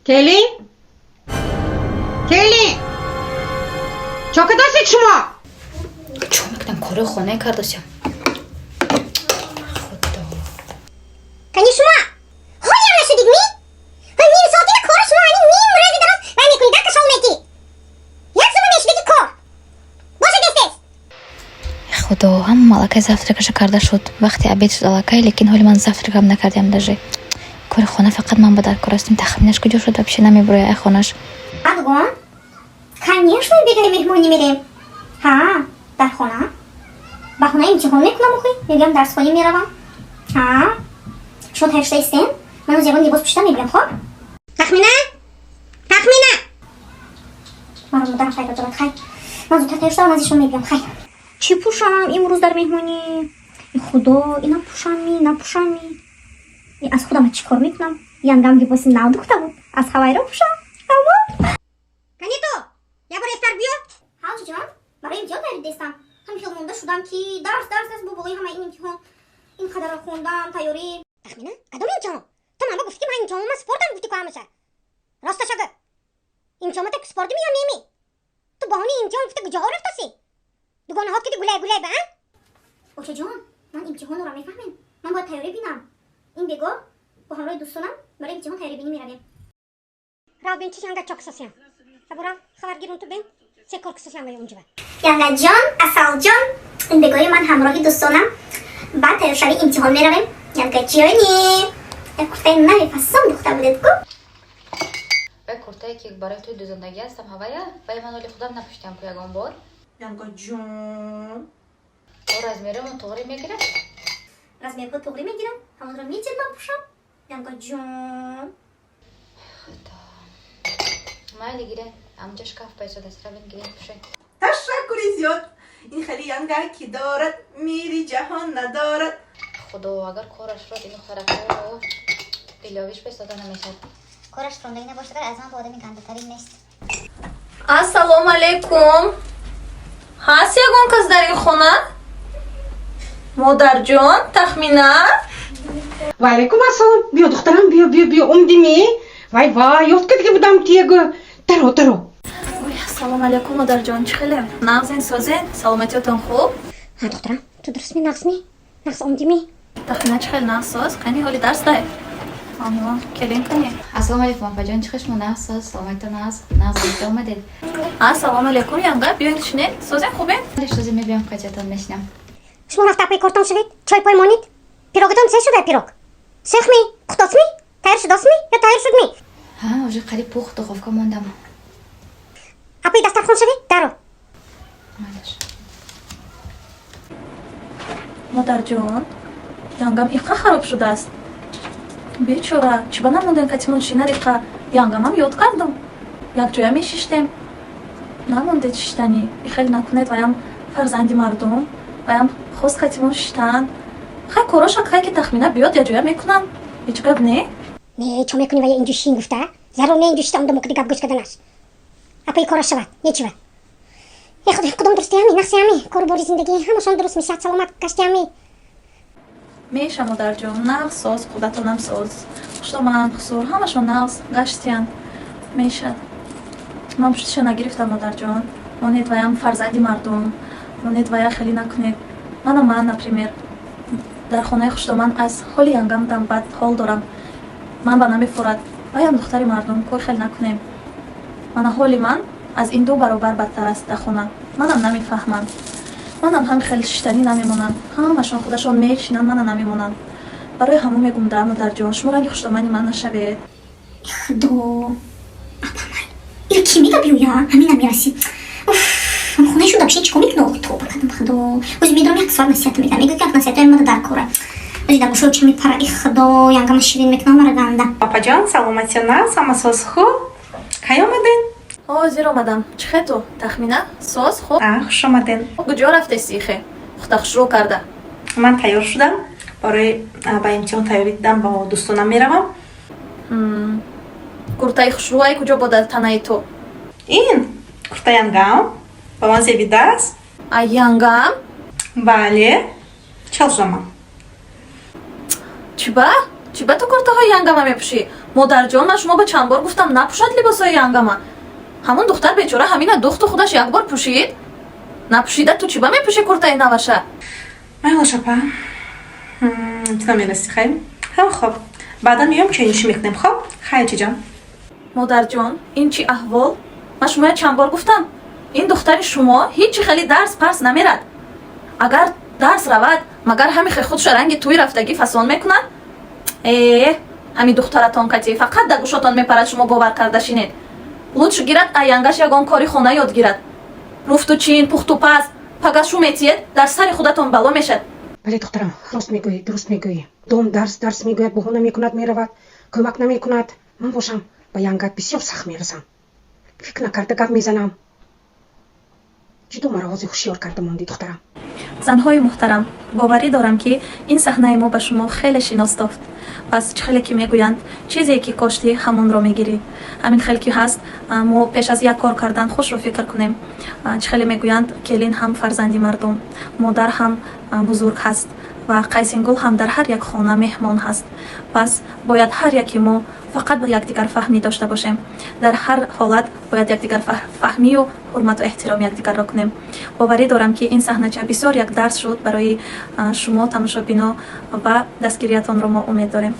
Келин, келин, чо кардасед шумо? Чо мекунам? Кори хона кардасям. Худо. Кани шумо ҳолиам нашудид ми? Ним соатина кори шумо ани ним рӯзи дароз вай мекунӣ, дар кашол метӣ. Як сума мешудаги кор боша дестес. Худо, ҳама аллакай завтракаша карда шуд, вақти обед шуд аллакай, лекин ҳоли ман завтракам накардиам даже. Кори хона фақат ман ба дар кор ҳастем. Тахминаш куҷо шуд? Вообще намебуроя ай хонаш. Адгон, конечно, бегаи меҳмонӣ мерем. Ҳа, дар хона ба хона имтиҳон мекунам, охи мегӯям, дарсхонӣ меравам. Ҳа, шумо тайёр шуда истем, ман оз ягон либос пӯшида мебиям. Хоб, Тахмина, Тахмина! Маро модарам файда дорад. Хай, ман зудтар тайёр шудам, назди шумо мебиям. Хай, чӣ пӯшам имрӯз дар меҳмонӣ? Худо, ина пӯшами, напӯшами? Аз худама чӣ кор мекунам? Янгам либоси нав духта буд, аз ҳавайро пӯшам, амо. Кани ту як бор эфтар биё. Ҳалҷиҷон, барои имтиҳон тайёр дестам. Ҳам хел монда шудам, ки дарс, дарс, дарс, бо болои ҳамаи ин имтиҳон ин қадарро хондам, тайёрӣ. Тахмина, кадом имтиҳон? Ту ман ба гуфтӣ, ки ман имтиҳонма супордам, гуфтӣ ку ҳамаша. Росташа гӯ, имтиҳонмата супордими ё неми? Ту баҳони имтиҳон гуфта куҷоҳо рафтасӣ? Дугонаҳот киди гулай гулай ба, а? Очаҷон, ман имтиҳонро мефаҳмем, ман бояд тайёрӣ бинам. Ин бего бо ҳамроҳи дӯстонам барои имтиҳон тайёрӣ бинӣ меравем. Рав бин, чи янга чо кисосиям. Сабурав, хабар гирун, ту бин, се кор кисосиям ва унҷиба. Янгаҷон, асалҷон, ин бегои ман ҳамроҳи дӯстонам ба тайёршавии имтиҳон меравем. Янгаҷони, як куртаи нави фасон духта будед ку. Вай куртае, ки барои туи дӯзандагӣ ҳастам, ҳавая, вай ман оли худам напӯштиам ку ягон бор. Янгаҷон. О, размеромо туғри мегирад? Размерҳо туғри мегирам, ҳамонро метед, ман пӯшам, янгаҷон. Худо, майли, гире, амҷа шкаф пайсодаст, равин, гирин, пӯшед. Ташаккури зиёд. Ин хеле янга ки дорад, мири ҷаҳон надорад. Худо, агар кораш род, ину харако иловиш бестода намешад. Кораш фрондагӣ набошад, аз ман ба одами гандатарин нест. Ассалому алайкум. Ҳаст ягон кас дар ин хона? Модарҷон, Тахмина? Ва алайкум ассалом! Биё, духтарам, биё, биё, биё. Омдими? Вай, вай, ёфт кардига будам тиягу. Таро, таро. Ой, ассалому алайкум, модарҷон, чӣ хеле нағзен, созен, саломатиётон хуб? Ҳа, духтарам, ту дурустми, нағзми, нағз омдими? Тахмина, чӣ хеле нағз, соз? Қани, ҳоли дарс дай. Аҳо, келин, кани. Ассалому алайкум, апаҷон, чӣ хел шумо? Нағз, соз, саломатон? Нағз, нағз омида омадед. Ассалому алайкум, янга, биёед, шинед. Созен, хубен? Созе, мебиям, каҷатон мешинам. Шумо рафта апаи кортон шавед, чой пой монед. Пирогатон се шуда, пирог сехми, пухтосми, тайёр шудосми ё тайёр шудми? Ҳа, уже қариб пухт, духовка мондам. Апаи дастархон шавед, даро. Майлаш. Модарҷон, янгам иқа хароб шудааст, бечора. Чӣ ба намондем, катимон шинад иқа? Янгамам ёд кардам, якҷоя мешиштем, намондед шиштанӣ. Ихел накунед, ваям фарзанди мардум, ваям хост катимон шиштан. Хай, короша кай ки Тахмина биёд, якҷоя мекунам, ҳеҷ гап не. Не, чо мекунӣ? Вая инҷу шин гуфта, зарур не инҷу шита омда мокиди гап гӯш карданаш. Апаи кораш шавад, нечива. Э, худо, кудом дурустиами, нақсиами, кору бори зиндагӣ ҳамашон дуруст мешавад, саломат гаштиами. Меша, модарҷон, нағз, соз, худатонам соз, хуштоман, хусур, ҳамашон нағз гаштиян, мешад. Ман пуштиша нагирифтам, модарҷон, монед, ваям фарзанди мардум, монед, вая хеле накунед. Мана ман, например, дар хонаи хуштоман аз ҳоли янгам дам бад ҳол дорам, ман ба намефурад, ваям духтари мардум, кор хеле накунем. Мана ҳоли ман аз ин ду баробар бадтар аст дар хона. Манам намефаҳмам, манам ҳам хеле шиштанӣ намемонам, ҳамашон худашон мешинанд, мана намемонам. Барои ҳамон мегум да, модарҷон, шумо ранги хуштомани ман нашавед. Худо, апамай, ира ки мега биёя, ҳамина мерасид. Ам хонаи шуда бишин, чикор мекунӣ? Тоба кардам, худо. Ози медонам, як соат насиҳат медам, мегӯ, ки як насиҳатои мада дар кора. Ози дар гӯшои чӣ мепара. И худо, янгама ширин мекунам, мара ганда. Апаҷон, саломатиён, нағз, ҳама соз, хуб? Кай омаден? Ҳозир омадам. Чӣ хел ту, Тахмина, соз, хуб? А, хуш омаден. Куҷо рафтеси, ихе пухта хушрӯ карда? Ман тайёр шудам барои ба имтиҳон тайёрӣ дидам, бо дӯстонам меравам. Куртаи хушрӯай куҷо бода танаи ту? Ин курта янгам ба ман зебидааст. А, янгам? Бале, чал шудам ман. Чиба, чиба ту куртаҳои янгама мепӯшӣ? Модарҷон, ман шумо ба чанд бор гуфтам, напӯшад либосҳои янгама. Ҳамон духтар бечора ҳамина духту худаш як бор пӯшид. Напӯшида, ту чӣ ба мепӯши куртаи наваша? Майлаш, апа, тина мераси. Хай, ҳам хоб, баъдан меём, чойнӯшӣ мекунем. Хоб, хай, чиҷон. Модарҷон, ин чӣ аҳвол? Ман шумоя чанд бор гуфтам, ин духтари шумо ҳичи хеле дарс парс намерад. Агар дарс равад, магар ҳами хе худша ранги тӯй рафтагӣ фасон мекунад? Э, ҳами духтаратон кати фақат да гӯшотон мепарад. Шумо бовар карда шинед, лучше гирад, аянгаш ягон кори хона ёд гирад: руфту чин, пухту паз. Пага шу метиед, дар сари худатон бало мешад. Бале, духтарам, рост мегӯӣ, дуруст мегӯӣ. Дом дарс, дарс мегӯяд, баҳона мекунад, меравад, кӯмак намекунад. Ман бошам, ба янгат бисёр сахт мерасам, фикр накарда гап мезанам. Ҷудо маро ҳозир ҳушёр карда мондӣ, духтарам. Занҳои муҳтарам, боварӣ дорам, ки ин саҳнаи мо ба шумо хеле шинос тофт. Пас чӣ хеле ки мегӯянд, чизе ки коштӣ, ҳамонро мегирӣ. Ҳамин хел ки ҳаст, мо пеш аз як кор кардан хушро фикр кунем. Чӣ хеле мегӯянд, келин ҳам фарзанди мардум, модар ҳам бузург ҳаст ва қайсингул ҳам дар ҳар як хона меҳмон ҳаст. Пас бояд ҳар яки мо фақат ба якдигарфаҳмӣ дошта бошем. Дар ҳар ҳолат бояд якдигарфаҳмию ҳурмату эҳтироми якдигарро кунем. Боварӣ дорам, ки ин саҳнача бисёр як дарс шуд барои шумо, тамошобино, ва дастгириятонро мо умед дорем.